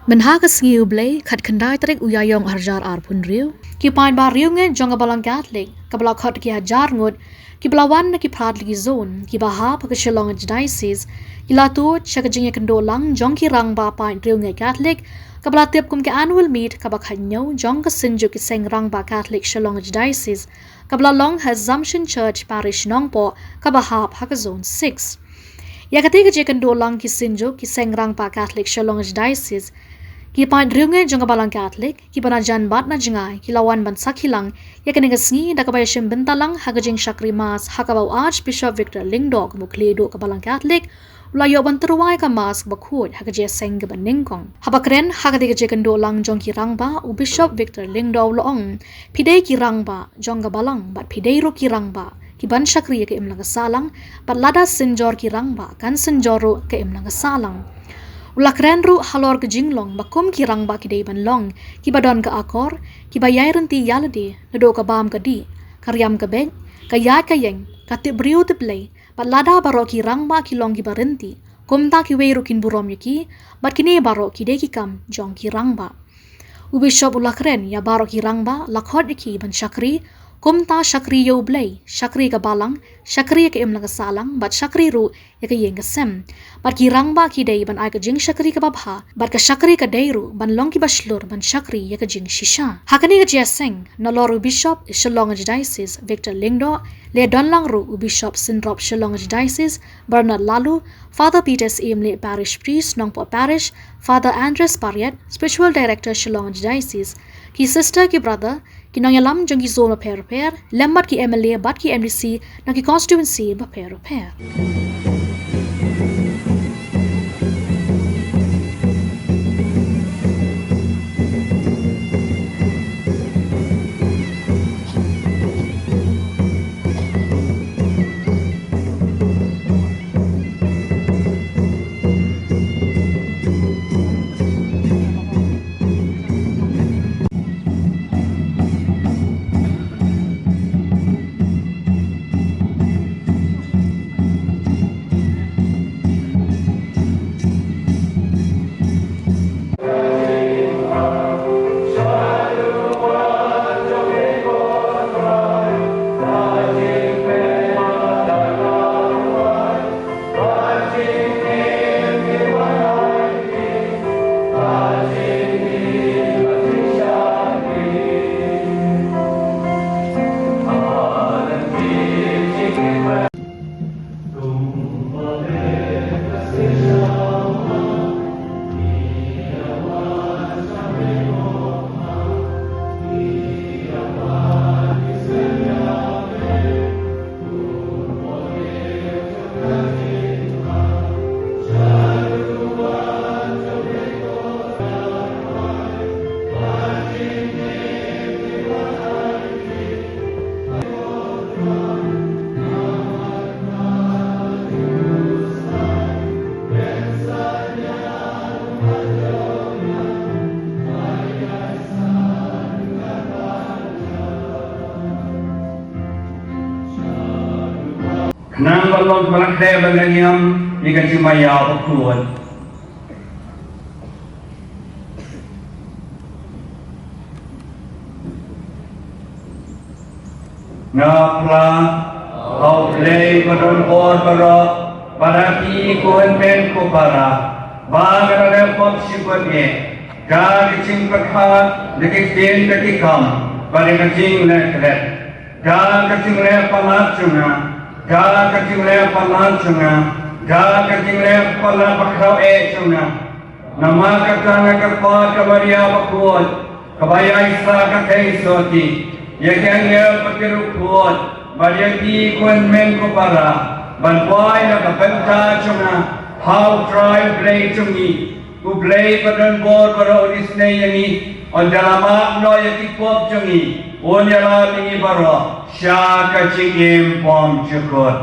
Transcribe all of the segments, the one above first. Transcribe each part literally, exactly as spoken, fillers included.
Mynha ka sngi U Blei, khatkhyndai tarik u Ïaïong arhajar arphew hynriew, ki paidbah riewngeit jong ka Balang Katholik, kaba la khot ki hajar ngut, kiba la wan na ki phra tylli ki zone, kiba hap ha ka Shillong Archdiocese, ki la tuid sha ka jingïakynduh lang jong ki rangbah paid riewngeit Katholik, kaba la tip kum ka Annual Meet kaba khathynñiew jong ka Synjuk ki Seng Rangbah Katholik Shillong Archdiocese, kaba la long ha Assumption Church Parish Nongpoh, kaba hap ha ka Zone six. Ïa katei ka jingïakynduh lang ki Synjuk ki Seng Rangbah Katholik Shillong Archdiocese, ki paid riewngeit jong ka Balang Katholik, kiba na jan bad na jngai, ki la wan ban sakhi lang ïa kane ka sngi da kaba ïashim bynta lang ha ka jingshakri Mass ha kaba u Archbishop Victor Lyngdoh kum u khlieh duh ka Balang Katholik u la ïoh ban tyrwa ïa ka Mass kaba khuid ha ka jingïaseng kaba nyngkong. Haba kren ha katei ka jingïakynduh lang jong ki rangbah, u Bishop Victor Lyngdoh u la ong, phi dei ki rangbah jong ka Balang bad phi dei ruh ki rangbah kiban shakri ïa ka imlang ka sahlang, bad lada synjor ki rangbah kan synjor ruh ka imlang ka sahlang. U la kren ruh halor ka jinglong ba kum ki rangbah ki dei ban long kiba don ka akor, kiba ïai ryntih ïa lade naduh ka bam ka dih, ka riam ka beit, ka ïaid ka ïeng, ka tip briew tip Blei, bad lada baroh ki rangbah ki long kiba ryntih, kumta kiwei ruh kin burom ïa ki, bad kine baroh ki dei ki kam jong ki rangbah. U Bishop u la kren ïa baroh ki rangbah, la khot ïa ki ban shakri, kumta shakri ïa U Blei, shakri ka Balang, shakri ïa ka imlang ka sahlang, bad shakri ruh ïa ka ïing ka sem. Bad ki rangbah ki dei ban ai ka jingshakri kaba bha, bad ka shakri ka dei ruh ban long kiba shlur ban shakri ïa ka jingshisha. Ha kane ka jingïaseng, nalor u Bishop Shillong Archdiocese Victor Lyngdoh, la don lang ruh u Bishop Synrop Shillong Archdiocese Bernard Laloo, Father Peter Syiemlieh, Parish Priest, Nongpoh Parish, Father Andres Pariat, Spiritual Director, Shillong Archdiocese, ki sister, ki brother, ki nongïalam jong ki zone bapher bapher, lem bad ki M L A bad ki M D C na ki constituency bapher bapher. Khnang ba long ba la khleh ba la ngiam ïa ka jingmaïa bakhuid. Nga phla ha U Blei ba don bor baroh, bad ha phi ko hynmen ko para, ba nga la leh pop shibun eh, da ka jingpyrkhat, da ki ktien, da ki kam, bad da ka jingleh klet. Da ka jingleh palat jong nga, da ka jingleh palat jong nga, da ka jingleh palat bakhraw eh jong nga. Namar kata nga kyrpad ka Maria bakhuid, kaba ïaisah ka theisotti, ïa ki angel bad ki riewkhuid, bad ïa phi ko hynmen ko para, ban wai na ka bynta jong nga ha U Trai Blei jong ngi. U Blei ba don bor baroh un isynei ïa ngi, un da la map noh ïa ki pop jong ngi, un ïalam ïa ngi baroh sha ka jingim bymjukut.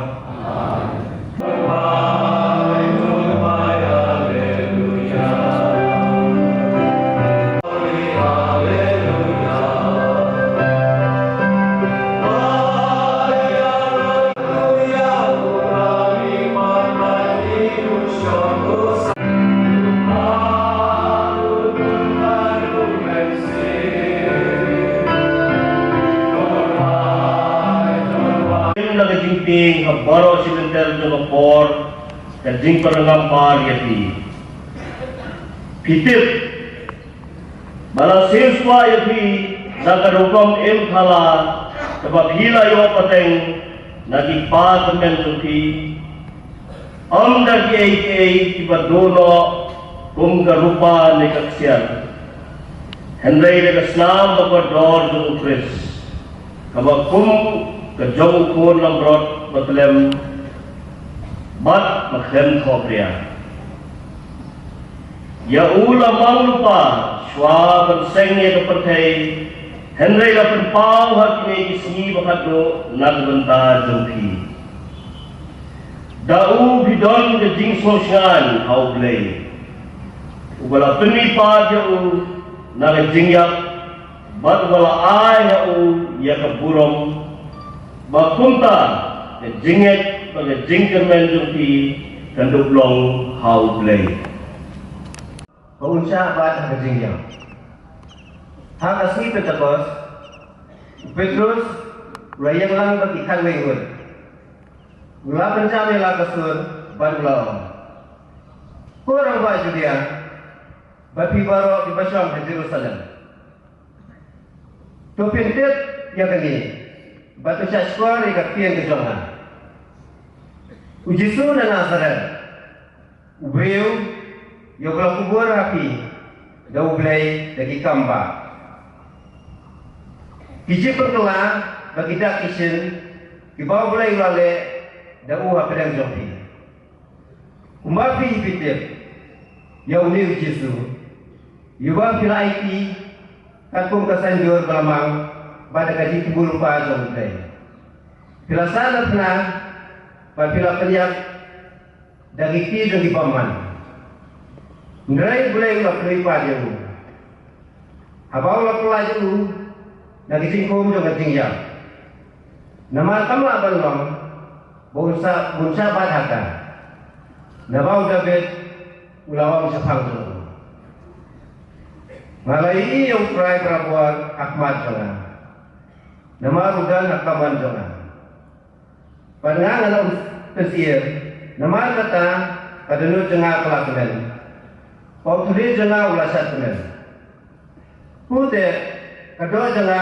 Ïing ha baroh shi lynter jong ka por ka jingpyrngam par ïa phi. Phi tip ba la siew spah ïa phi da ka rukom im thala kaba phi la ïoh pateng na ki kpa tymmen jong phi. Ym da kiei kiei kiba duh noh kum ka rupa ne ka ksiar, hynrei da ka snam ba kordor jong u Khrist, kaba kum ka jong u khun langbrot ba tlem bad ba khlem thohbria. Ïa u la mang lypa shuwa ban seng ïa ka pyrthei, hynrei la pynpaw ha kine ki sngi ba khatduh na ka bynta jong phi. Da u phi don ka jingsngewsynei ha U Blei, uba la pynmih pat ïa u na ka jingïap bad uba la ai ha u ïa ka burom, ba kumta ka jingngeit bad ka jingkyrmen jong phi kan dup long ha U Blei. Ba un shah bat ha ka jingïap. Ha ka sngi Pentekost, u Petrus u la ïeng lang bad ki khatwei ngut. U la pynjam ïa la ka sur bad u la ong, ko rangbah Judia bad phi baroh kiba shong ha Jerusalem, to phin tip ïa kane bad to shahshkor ïa ka ktien ka jong nga. U Jisu na Nasareth, u briew ïa uba la kubur ha phi da U Blei da ki kam bah. Ki jingpynkylla bad ki dak ki shin kiba U Blei u la leh da u hapdeng jong phi. Kumba phi phi tip ïa une u Jisu, ïa uba phi la aiti katkum ka saiñdur ba la mang bad da ka jingkyrkhu lypa jong U Blei. Phi la sah na thma bad phi la pynïap da ki kti jong ki bymman. Hynrei U Blei u la pynmih pat ïa u haba u la pyllait ïa u na ka jingkhum jong ka jingïap. Namar kam lah ban long ba un shah, ba un shah bat ha ka, naba u Dabid u la ong shaphang jong u, nga la ïohi ïa U Trai barabor ha khmat jong nga, namar u don ha kamon jong nga. Bad nga ngan ym pynsyier, namar kata ka dohnud jong nga ka la kmen, bad u thylliej jong nga u la shad kmen. Pute ka doh jong nga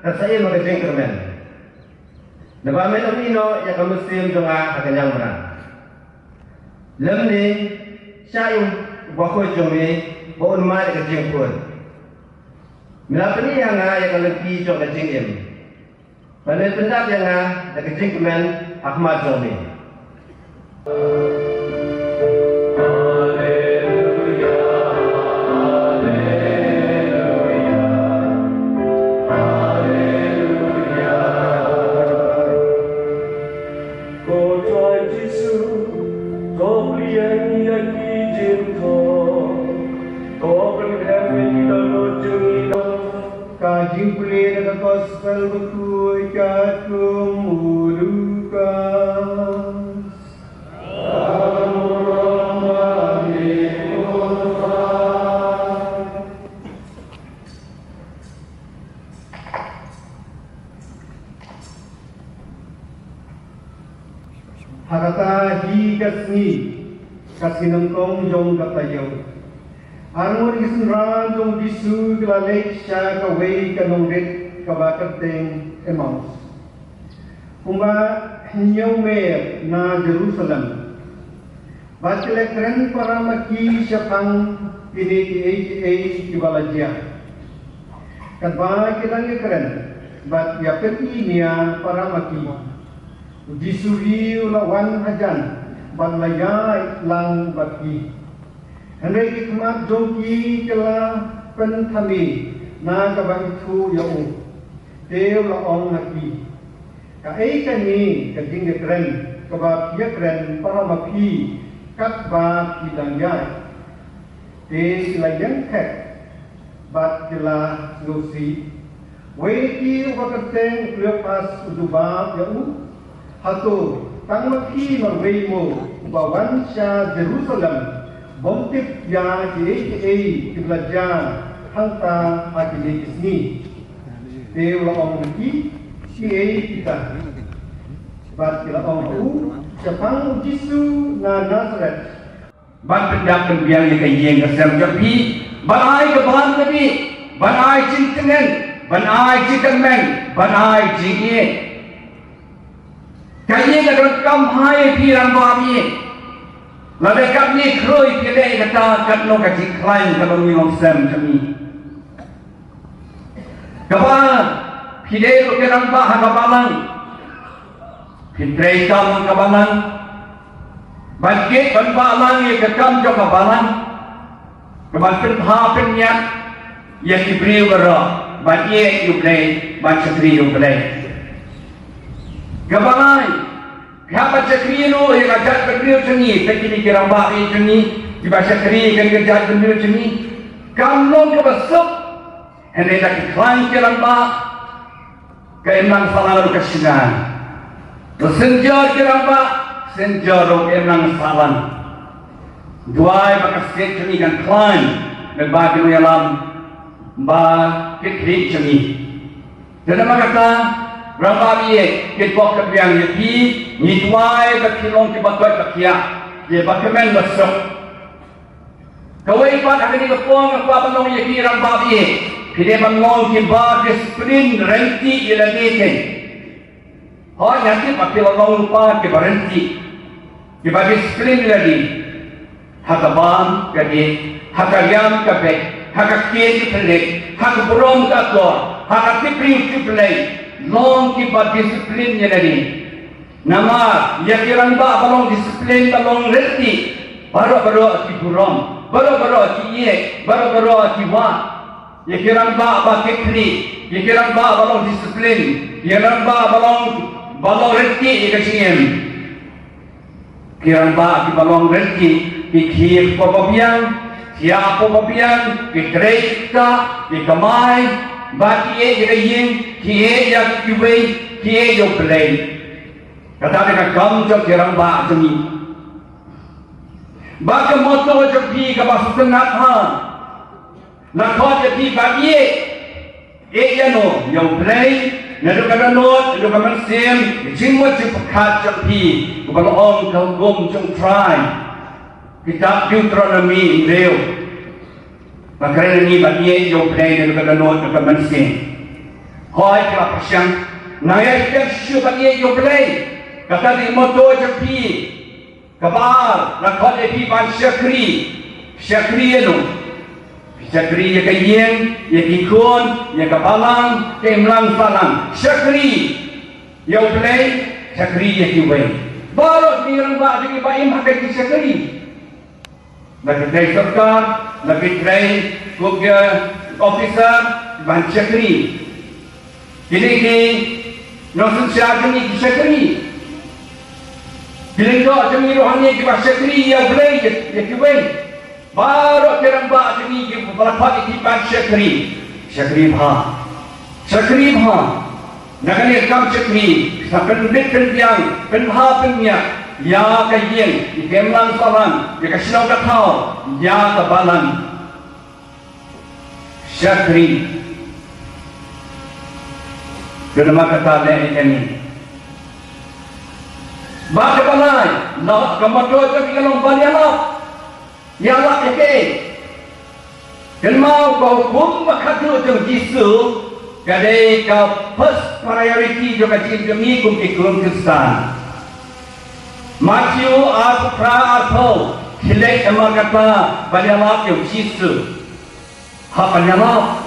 kan sa im ha ka jingkyrmen, naba men ym ïehnoh ïa ka mynsiem jong nga ha ka ñiangmrang. Lymne shah ïa u bakhuid jong me ba un mad ïa ka jingkhuid. Me la pyni ha nga ïa ka lynti jong ka jingim, bad me pyndap ïa nga da ka jingkmen ha khmat jong me. Alleluia, alleluia, alleluia. Ko Trai Jisu, to plie ïa ki jingthoh, to pynhem ïa ki dohnud jong ngi. Ka jingpule na ka Gospel bakhuid katkum u Lukas. Ha kata hi ka sngi, ka sngi nyngkong jong ka taïew, arngut ki synran jong u Jisu ki la leit sha kawei ka nongrit kaba kyrteng Emmaus, kumba hynñiew mer na Jerusalem. Bad ki la kren para ma ki shaphang kine kiei kiei kiba la jia. Katba ki dang ïakren bad ïapyni nia para ma ki, u Jisu hi u la wan hajan bad u la ïaid lang bad ki. Hynrei ki khmat jong ki ki la pynthame na kaba ithuh ïa u. Te u la ong ha ki, kaei kane ka jingïakren kaba phi ïakren para ma phi katba phi dang ïaid? Te ki la ïeng thek bad ki la sngewsih. Wei na ki uba kyrteng Kleopas u jubab ïa u, hato tang ma phi marwei mo uba wan sha Jerusalem bym tip ïa kiei kiei kiba la jia hangta ha kine ki sngi? Te u la ong ha ki, kiei kita? Bad ki la ong ha u, shaphang u Jisu na Nasareth. Bad pyndap pynbiang ïa ka ïing ka sem jong phi, bad ai ka ban ka dih, bad ai jingtngen, bad ai jingkyrmen, bad ai jingïeit. Ka ïing ka donkam ha ïa phi rangbah ïing. Lada katne khroi phi leh ïa kata, katno ka jingkhlaiñ ka long ïing long sem jong ngi. Kaba phi dei ruh ki rangbah ha ka balang, phin trei kam ha ka balang, ban kit ban balang ïa ka kam jong ka balang, ka ban pynbha pynñiat ïa ki briew baroh, ban ïeit ïa U Blei, ban shakri ïa U Blei. Kaba lai, phi hap ban shakri ruh ïa ka jaitbynriew jong ngi, te kine ki rangbah ïa jong ngi kiba shakri ïa kane ka jaitbynriew jong ngi. Kam long kaba suk, hynrei da ki khlaiñ ki rangbah, ka imlang sahlang ruh ka shngaiñ. Ka synjor ki rangbah, synjor ruh ka imlang sahlang. Duwai ba ka state jong ngi kan khlaiñ, bad ba ki nongïalam ba ki khlieh jong ngi. Te namar kata, rangbah ïeit, ki pok ka biang ïa phi, ngi duwai ba phi long kiba koit ba khiah, kiba kmen ba suk. Kawei pat ha kane ka por nga kwah ban ong ïa ki rangbah ïeit, phi dei ban long kiba disiplin ryntih ïa lade kein. Hooid, nga tip ba phi la long lypa kiba ryntih, kiba disiplin ïa lade. Ha ka bam ka dih, ha ka ïam ka beit, ha ka ktien ka khyllipmat, ha ka burom ka akor, ha ka tip briew tip Blei, long kiba disiplin ïa lade. Namar ïa ki rangbah ba long disiplin, ba long ryntih, baroh baroh ki burom, baroh baroh ki ïeit, baroh baroh ki wad. Ïa ki rangbah ba ki khlieh, ïa ki rangbah ba long disiplin, ïa ki rangbah ba long, ba long ryntih ïa ka jingim. Ki rangbah kiba long ryntih, ki khie hapoh babiang, thiah hapoh babiang, ki trei ktah, ki kamai, bad ki ïeit ïa ka ïing, ki ïeit ïa kiwei, ki ïeit ïa U Blei. Kata dei ka kam jong ki rangbah jong ngi. Bad ka motto jong phi kaba sngewtynnat ha, la khot ïa phi ban ïeit. Ïeit ïano? Ïa U Blei, naduh ka dohnud, naduh ka mynsiem, ka jingmut jingpyrkhat jong phi, kaba la ong ka hukum jong U Trai. Kitab Deuteronomi hynriew. Ba kren ïa ngi ban ïeit ïa U Blei naduh ka dohnud, naduh ka mynsiem. Hooid, ki la pyrshang. Nang ïa phi dang shisha ban ïeit ïa U Blei. Kata dei motto jong phi. Kaba ar, la khot ïa phi ban shakri. Shakri ïano? Shakri ïa ka ïing, ïa ki khun, ïa ka balang, ka imlang sahlang. Shakri ïa U Blei, shakri ïa kiwei. Baroh ki rangbah jong ngi ba im ha ka jingshakri. La ki trei sorkar, la ki trei kum ki officer, ban shakri. Kine ki nongsynshar jong ngi ki shakri. Ki lyngdoh jong ngi ruh hangne kiba shakri ïa U Blei, ïa, ïa kiwei. Baroh ki rangbah jong ngi kiba la khot ïa ki ban shakri. Shakri bha. Shakri bha. Na kane ka kam shakri, sa pynbit pynbiang, pynbha pynñiat ïa ka ïing, ïa ka imlang sahlang, ïa ka shnong ka thaw, ïa ka balang. Shakri. Te namar kata leh ïa kane. Bad kaba lai, la ka motto jong ngi ka long ban ïalap. Ïalap ïa kaei? Kynmaw, ka hukum ba khatduh jong U Jisu ka dei ka first priority jong ka jingim jong ngi kum ki khun Khristan. Mathaios arphew phra arphew, khie leit namar kata ban ïalap ïa U Jisu. Hap ban ïalap.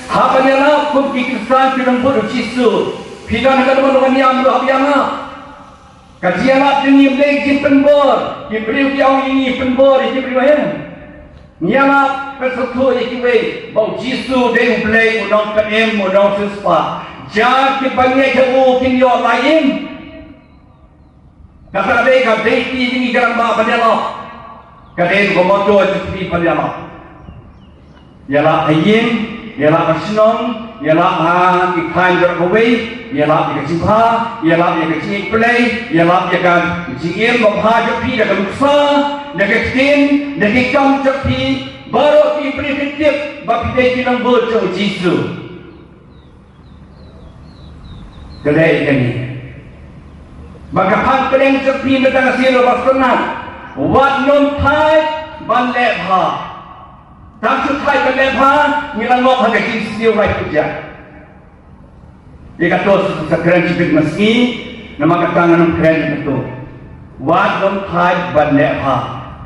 Hap ban ïalap kum ki Khristan, ki nongbud U Jisu. Phi don ha ka dohnud ban ïam ruh hap ïalap. Ka jingïalap jong ngi ym dei jingpynbor. Ki briew ki ong ïa ngi pynbor ïa ki briew, em. Ngi ïalap pynsngewthuh ïa kiwei ba U Jisu dei U Blei, U Nongpynim, U Nongsiewspah. Ïa kiba ngeit ha u kin ïoh lai im. Kata ka dei ka duty jong ngi ki rangbah ban ïalap. Ka dei ka motto jong ngi ban ïalap. Ïalap ha ïing, ïalap ha shnong, ïalap ha ki thaiñ baroh kawei, ïalap ïa ka jingpha, ïalap ïa ka jingïeit Blei, ïalap ïa ka jingim babha jong phi da ka nuksa, da ka ktien, da ki kam jong phi, baroh ki briew kin tip ba phi dei ki nongbud jong U Jisu. Ka dei kane. Ba ka phang pdeng jong phi mynta ka sngi ruh ba sngewtynnat. Wat nym thait ban leh bha. Tang shu thait ban leh bha, ngi la ngop ha ka jingsniew lai pynjah. Ïa kato sa kren shibit mynta ka sngi, namar kata ngan ym kren ïa kato. Wat nym thait ban leh bha.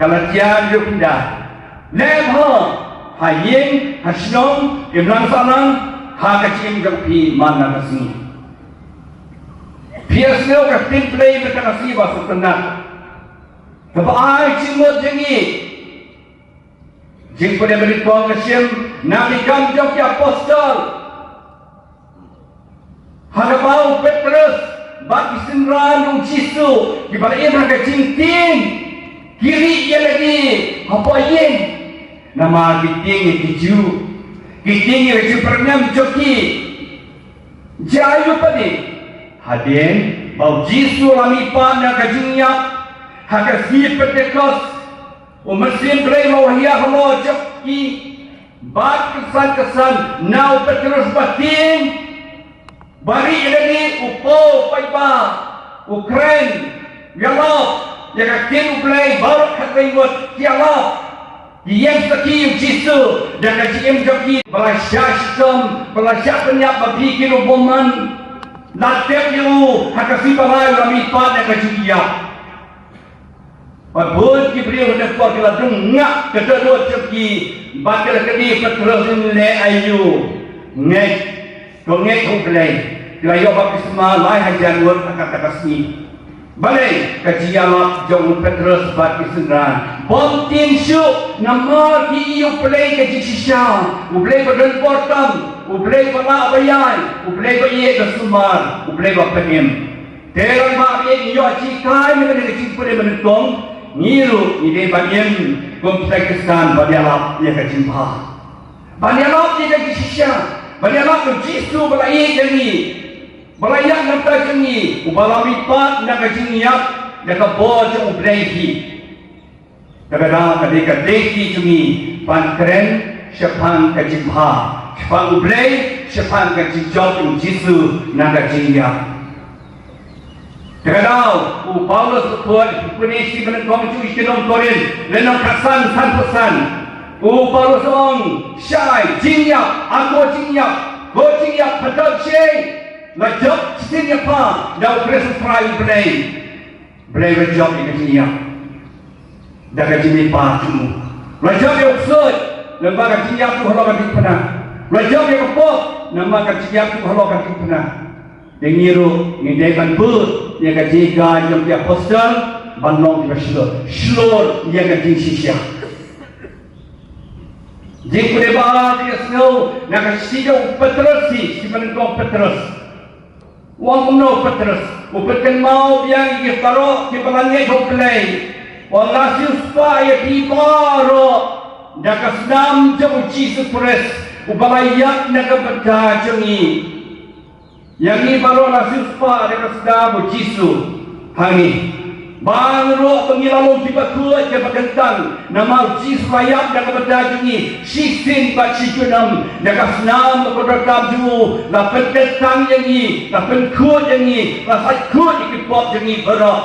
Ka la jia ruh pynda. Leh bha. Ha ïing, ha shnong, imlang sahlang, ha ka jingim jong phi man la ka sngi. Phi ïohsngew ka ktien Blei mynta ka sngi ba sngewtynnat. Kaba ai jingmut jong ngi. Jingpynim ba nyngkong ka shim na Ki Kam jong ki Apostol. Ha kaba u Petrus bad ki synran u Jisu kiba la im ha ka jingtieng ki rieh ïa lade hapoh ïing. Namar ki tieng ïa ki Jiw, ki tieng ïa ka jingpyrnem jong ki. Jia aïu pat? Hadien ba u Jisu u la mihpat na ka jingïap ha ka sngi Pentekost, u Mynsiem Blei u la wah ïa halor jong ki. Bad kynsan kynsan na u Petrus ba tieng, ba rieh ïa lade, u paw paidbah, u kren, u ïalap ïa ka ktien U Blei baroh khatwei ngut, ki ïalap. Ki ïeng sakhi ïa u Jisu da ka jingim jong ki, ba la shah shitom, ba la shah pynïap, ba phi ki ruh bymman. La tip ïa u ha ka sngi ba lai u la mihpat na ka jingïap. Bad bun ki briew ha ka por ki la dang ngap ka dohnud jong ki, bad ki la kylli Petrus, leh aïu? Ngeit. To ngeit ha U Blei. Ki la ïoh baptisma lai hajar ngut ha kata ka sngi. Balei? Ka jingïalap jong u Petrus bad ki synran. Bym tieng shuh, namar ki ïohi U Blei ka jingshisha. U Blei ba don bor tam, U Blei ba lah ba ïai, U Blei ba ïeit ba sumar, U Blei ba pynim. Te lada ngi ïoh jinghikai na ka jingpynim ba nyngkong, ngi ruh ngi dei ban im kum ki Khristan ban ïalap ïa ka jingbha. Ban ïalap ïa ka jingshisha, ban ïalap ïa u Jisu ba la ïeit ïa ngi, ba la ïap na ka bynta jong ngi, uba la mihpat na ka jingïap da ka bor jong U Blei hi. Te kata ka dei ka dei ki jong ngi ban kren shaphang ka jingbha, shaphang U Blei, shaphang ka jingjop jong u Jisu na ka jingïap. Te kata u Paulus u khot, u pynïaid shi banyngkong jong ki nong Korinth, lynnong khatsan, sanphew san. U Paulus u ong, shai, jingïap, ha ko jingïap, ko jingïap, pyndonkam shi, la jop shisien ïa pha da U Khrist U Trai U Blei. Blei ba jop ïa ka jingïap da ka jingmihpat jong u. Ba jop ïa u ksuid namar ka jingïap jong u halor ka diengphna. Ba jop ïa ka pop namar ka jingïap jong u halor ka diengphna. Te ngi ruh ngi dei ban bud ïa ka jinghikai jong ki apostol ban long kiba shlur, shlur ïa ka jingshisha. Jingpynbna ba ïa sngew na ka shithi jong u Petrus, shi banyngkong Petrus. U ong kumno u Petrus? U pynkynmaw biang ïa ki baroh kiba la ngeit ha U Blei. U ong la siewspah ïa phi baroh da ka snam jong u Jisu Khrist uba la ïap na ka bynta jong ngi. Ïa ngi baroh la siewspah da ka snam u Jisu ha ngi. Bang ruh ba ngi la long kiba khuid kiba kyntang, namar u Jisu la ïap na ka bynta jong ngi shisien bad shi junom. Da ka snam bad ka dohnud tam jong u la pynkyntang ïa ngi, la pynkhuid ïa ngi, la sait khuid ïa ki pop jong ngi baroh.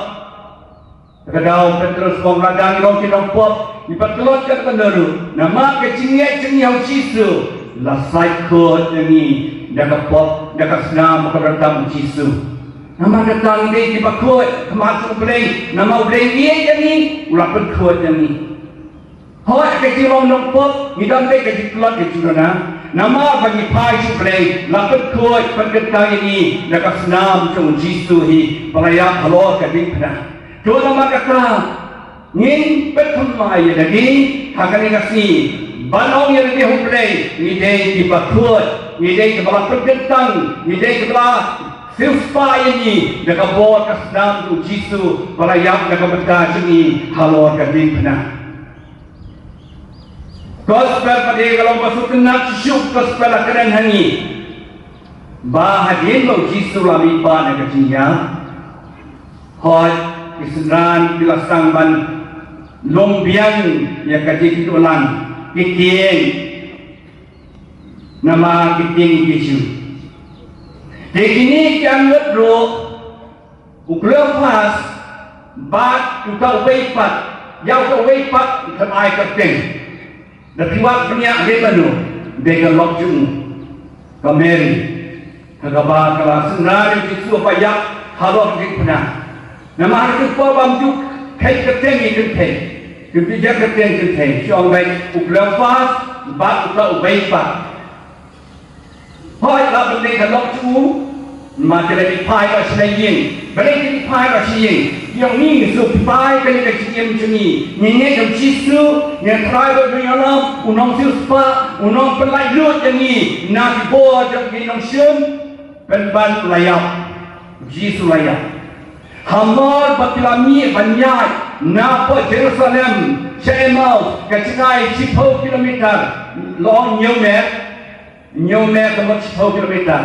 Te kata u Petrus u ong lada ngi long ki nongpop, ngi pat tlot katno ruh, namar ka jingngeit jong ngi ha u Jisu la sait khuid ïa ngi da ka pop, da ka snam bad ka dohnud tam u Jisu. Namar kata ngi dei kiba khuid ha khmat jong U Blei, namar U Blei u ïeit ïa ngi, u la pynkhuid ïa ngi. Hooid, ka jinglong nongpop ngi don beit ka jingtlot ka jingduna, namar ba ngi phai sha U Blei, la pynkhuid pynkyntang ïa ngi da ka snam jong u Jisu hi ba la ïap halor ka diengphna. To namar kata ngin pynthymmai ïa lade ha kane ka sngi ban ong ïa lade ha U Blei, ngi dei kiba khuid, ngi dei kiba la pynkyntang, ngi dei kiba la siewspah ïa ngi da ka bor ka snam jong u Jisu ba la ïap na ka bynta jong ngi halor ka diengphna. Gospel pat ka long ba sngewtynnat shuh, gospel la kren ha ngi ba hadien ba u Jisu la mihpat na ka jingïap, hooid, ki synran ki la sdang ban lum biang ïa ka jingkynduh lang, ki tieng, namar ki tieng ki Jiw. Te kine ki angnud ruh U Kleopas bad uta uwei pat, ïa uta uwei pat u tharai ka kyrteng. Da phi wad bniah dei mano? Dei ka lok jong u, ka Mary. Ha kaba ka la synran ïa u Jisu ba ïap halor ka diengphna. Namar ha ka por ba ym ju khet kyrteng ïa kynthei, ki pynjah kyrteng kynthei, shu ong beit u Kleopas bad uta uwei pat. Hooid, la ban leh ka lok jong u, ma te la ki phai ba shlei ïing. Balei ki phai ba shlei ïing? Ïa ngi ngi shu phai kane ka jingim jong ngi. Ngi ngeit ïa u Jisu, ngi trai ba u ïalam, u nongsiewspah, u nongpynlait lut ïa ngi na ki bor jong ki nongshun. Pynban u la ïap. U Jisu u la ïap. Hamar ba ki la mih ban ïaid na pdeng Jerusalem sha Emmaus, ka jngai shiphew kilometer, long hynñiew miet. Hynñiew miet ka mut shiphew kilometer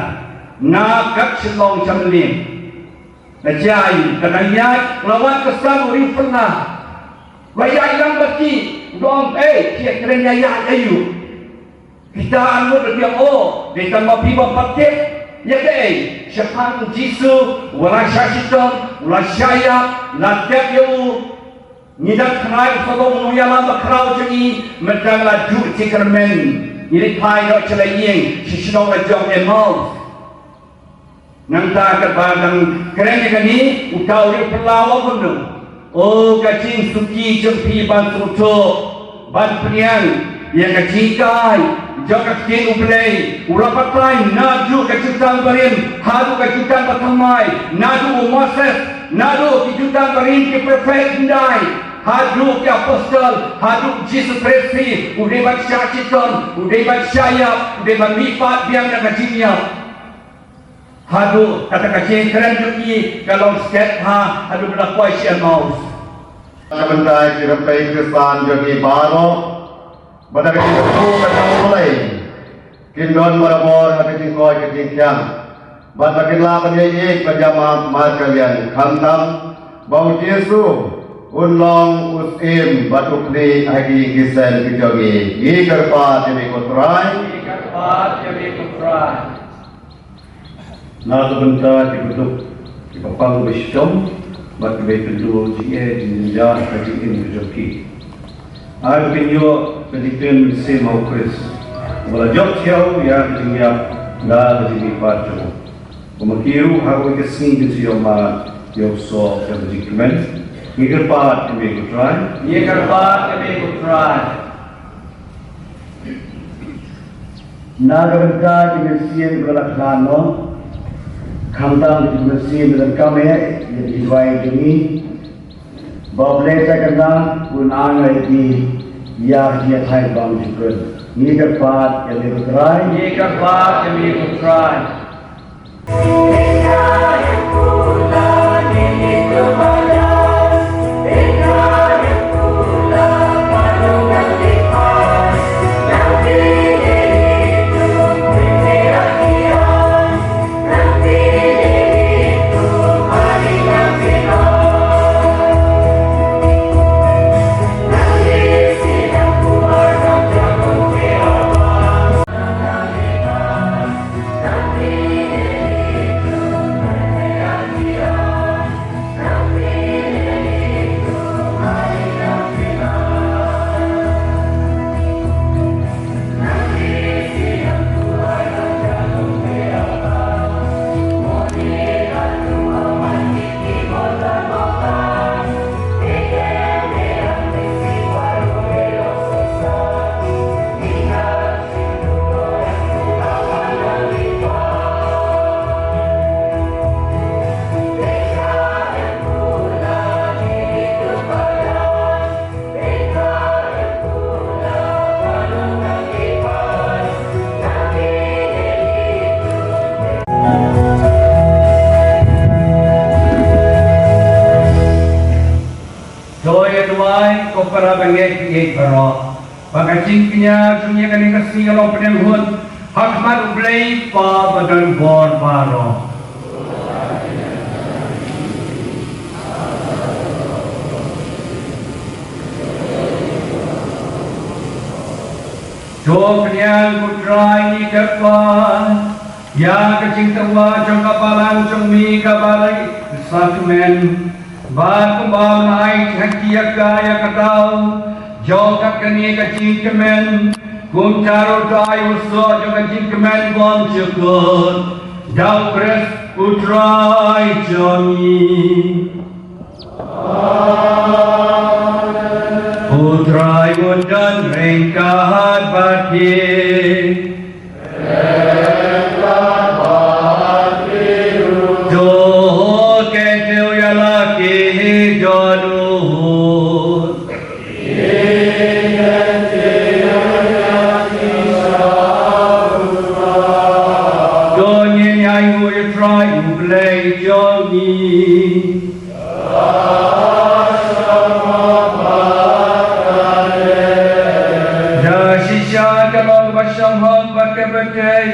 na kat Shillong sha Mylliem. La jia aïu? Ka dang ïaid, la wan ka san u riew phylla. La ïaid lang bad ki, u ong, "Ei, phi ïa kren ïa ïaid aïu? Kita an mut la biang o, dei tang ma phi bym pat tip ïa kaei." Shaphang u Jisu, u la shah shitom, u la shah ïap, la tep ïa u. Ngi dang tharai u Sodom u ïalam bakhraw jong ngi, mynta la duh jingkyrmen. Ngi leit phai noh sha la ïing, sha shnong la jong Emmaus. Nangta katba dang kren ïa kane, uta u riew phylla u ong kumno? O ka jingsuki jong phi ban sngewthuh, ban pdiang ïa ka jinghikai jong ka ktien U Blei, u la batai naduh ka Jutang Barim haduh ka Jutang Bathymmai, naduh u Moses, naduh ki Jutang Barim, ki prophet hyndai, haduh ki apostol, haduh Jisu Khrist hi, u dei ban shah shitom, u dei ban shah ïap, u dei ban mihpat biang na ka jingïap. Haduh kata ka jingkren jong ki ka long skep ha, haduh ba la poi sha Emmaus. Ka bynta ki rympei Khristan jong ngi baroh, bad da ka jingkyrkhu ka jong U Blei, kin don barabor ha ka jingkoit ka jingkhiah, bad ba kin lah ban ïaieit ban ïamap markylliang, khamtam ba U Jisu un long u syiem bad u khlieh ha ki ïing ki sem ki jong ngi. Ngi kyrpad ïa me ko Trai. Ngi kyrpad ïa me ko Trai. Na ka bynta kiba duk, kiba pang ba shitom, bad kiba ïakynduh jingeh jingjynjar ha ka jingim ka jong ki, ai ba kin ïoh ka jingkren mynsiem ha U Khrist, uba la jop thiaw ïa ka jingïap da ka jingmihpat jong u. Ba ma ki ruh ha kawei ka sngi kin sa ïoh mad ïa u soh jong ka jingkmen. Ngi kyrpad ïa me ko Trai. Ngi kyrpad ïa me ko Trai. Na ka bynta ki mynsiem kiba la khlad noh, khamtam ki mynsiem kiba donkam eh ïa ki duwai jong ngi, ba U Blei Trai Kynrad un ai ïa ki ïa ki ïa thait bam jingkut. Ngi kyrpad ïa me ko Trai. Ngi kyrpad ïa me ko Trai. To ïa duwai ko para bangeit bangeit baroh, ba ka jingkñia jong ngi kane ka sngi ka long pdeng hut ha khmat U Blei Kpa badonbor baroh. To pdiang ko Trai ngi kyrpad ïa ka jingtyrwa jong ka balang jong me kaba la Sa kmen, bad kumba u la ai ha ki ïa ka ïa ka daw jong kane ka jingkmen, kumta ruh to ai u soh jong ka jingkmen bymjukut, da U Khrist U Trai jong ngi. U Trai un don ryngkat bad phi. To kyntiew ïa la ki dohnud. To ngin ïainguh ïa U Trai U Blei jong ngi. Da shisha ka long kaba shynrang bad kaba dei,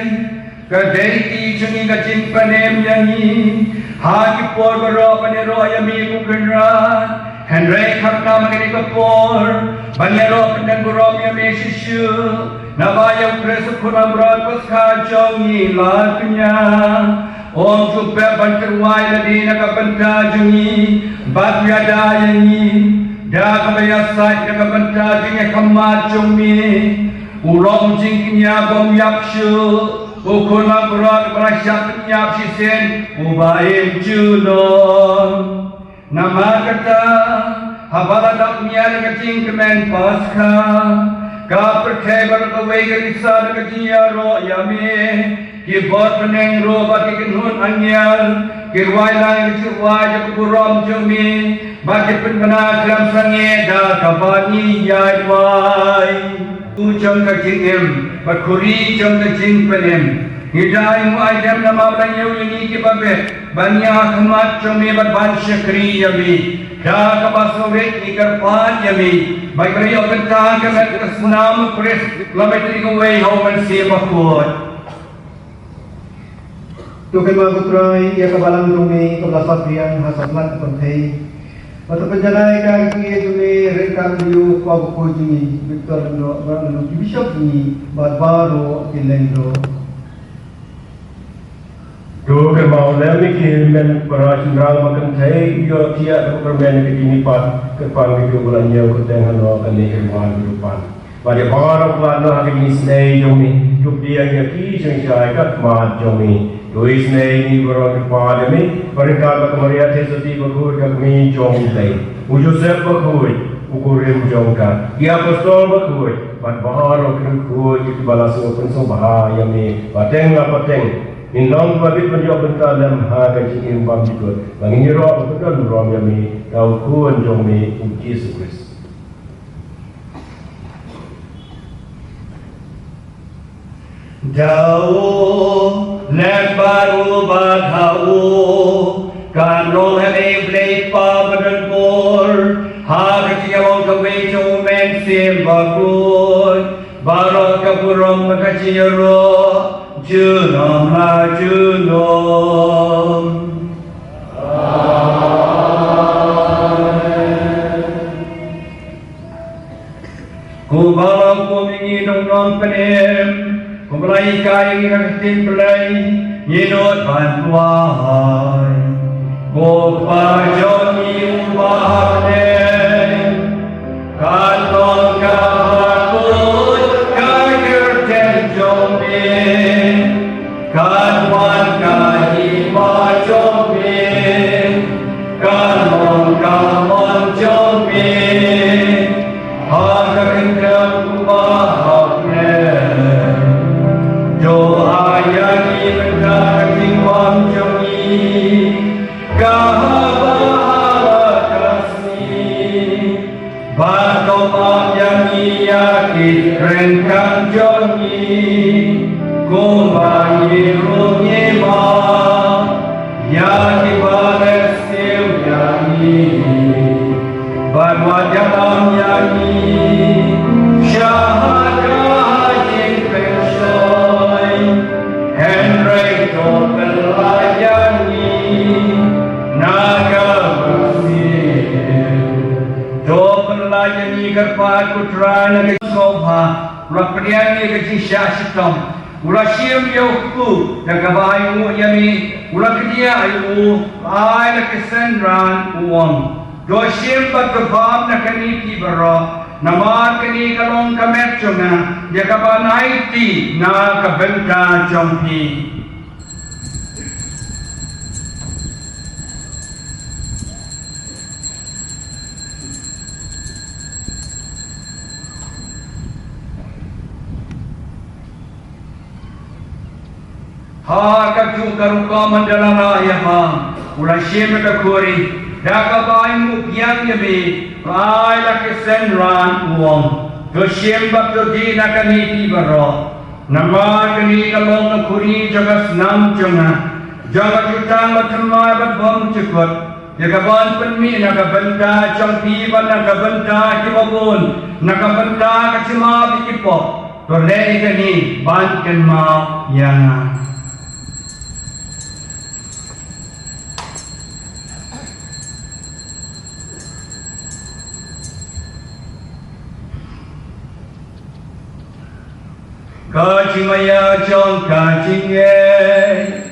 ka dei ka jong ngi ka jingpynim ïa ngi ha ki por baroh ban ïaroh ïa me ko Kynrad. Hynrei khamtam ha kane ka por ban ïaroh pyndonkam ïa me shisha, naba ïa U Khrist U Khun Langbrot Paskha jong ngi la kñia. Ym ju pep ban tyrwa ïa lade na ka bynta jong ngi bad ïada ïa ngi, da kaba ïasaid na ka bynta jong ngi ha khmat jong me. U long jingkñia bym ïap shuh, U Khun Langbrot uba la shah pynïap shisien, uba im junom. Namar kata, haba la dap miet ïa ka jingkmen Paskha, ka pyrthei baroh kawei ka risa da ka jingïaroh ïa me. Ki bor bneng ruh bad ki kynhun angel ki rwai lang ïa ka jingrwai jong ka burom jong me, bad ki pynbna khlem sangeh da kaba ngi ïai rwai. U jong ka jingim bad khuri jong ka jingpynim, ngi da ai nguh ai dem namar ba la ñiew ïa ngi kiba bit ban ïaid ha khmat jong me bad ban shakri ïa me. Da kaba sngewrit ngi kyrpad ïa me ba ngi ïoh bynta ha ka met ka snam U Khrist, la bad ïa kawei ha U Mynsiem Bakhuid. To kynmaw ko Trai ïa ka balang jong me kaba la sot biang ha satlak ka pyrthei. Bad to pynjanai ïa ka kyrteng jong me ryngkat bad ïa u Kpa Bakhuid jong ngi, Victor Lyngdoh, Brother Lyngdoh, ki bishop jong ngi bad baroh ki lyngdoh. To kynmaw lem ïa ki hynmen para shynrang ba kynthei, ïoh thiah da ka kyrmen ka jingmihpat kyrpang ka jong u ba la ñiew kyrteng hano kane ka wan ka dupan. Bad ïa baroh ki la noh ha ka jingisynei jong me, to pdiang ïa ki jong ngi shai ha khmat jong me. To isynei ïa ngi baroh ki paid jong me, bad ryngkat bad ka Maria Theisotti bakhuid ka kmie jong U Blei, u Joseph bakhuid u kurim jong ka, ki apostol bakhuid bad baroh ki riewkhuid kiba la sngewpynsngewbha ïa me pateng la pateng. Ngin long kiba bit ban ïoh bynta lem ha ka jingim bymjukut. Ba ngin ïaroh ban pyndonkam ïa me da U Khun jong me U Jisu Khrist. Da u lem bad u bad ha u kan long ha me U Blei Kpa badonbor, ha ka jingïalong kawei jong U Mynsiem Bakhuid, baroh ka burom bad ka jingïaroh junom la junom. Amen. Kumba la hukum ïa ngi da u nongpynim, kumba la hikai ïa ngi da ka ktien Blei, ngin nud ban duwai. Ko Kpa jong ngi uba ha bneng, kan long kaba khuid ka kyrteng jong me. Kan wan ka hima jong me, kan long ka mon jong me ha ka kyrteng kumba ha bneng. To ai ïa ngi mynta ka jingbam jong ngi kaba ha la ka sngi. Bad to map ïa ngi ïa ki ryngkat jong ngi, kumba ngi ruh ngi map ïa kiba leh siew ïa ngi. Bad wat ïalam ïa ngi sha ka jingpynshoi, hynrei to pynlait ïa ngi na ka mynsiem. To pynlait ïa ngi kyrpad ko Trai na ka jingsngewbha, la pdiang ïa ka jingshah shitom, U la shim ïa u kpu ïa kaba ainguh ïa me, u la kdiah ïa u, ba ai la ki synran, u ong: To shim bad to bam na kane phi baroh, namar kane ka long ka met jong nga, ïa kaban aiti na ka bynta jong phi. Ha kajuh ka rukom haba la lah ïa ha, u la shim ïa ka khuri, da kaba ainguh biang ïa me, ba ai la ki synran, u ong: To shim bad to dih na kane phi baroh, namar kane ka long ka khuri jong ka snam jong nga, jong ka jutang bathymmai bad bymjukut, ïa kaban pynmih na ka bynta jong phi bad na ka bynta kiba bun, na ka bynta ka jingma bad ki pop. To leh ïa kane ban kynmaw ïa nga. Ka jingmaïa jong ka jingngeit.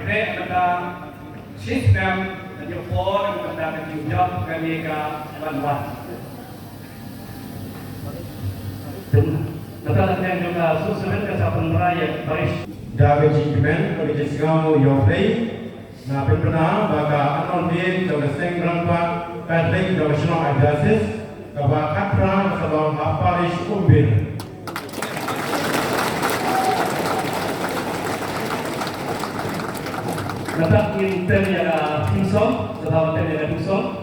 Re kata shisnem na jopor kata ka jingjop kane ka ban wan. Kata la ken jong ka Susuren ka sa pynbra ïa Parish. Da ka jingkmen ka jingkmen ïa u Blei. Na pynbna ba ka Anon Mei jong ka Seng Rangbah Katholik jong ka Shillong Archdiocese kaba khatphra ka sa long ha Parish Umbir. Mynta ngin tem ïa ka theme song, kaba tem ïa ka theme song.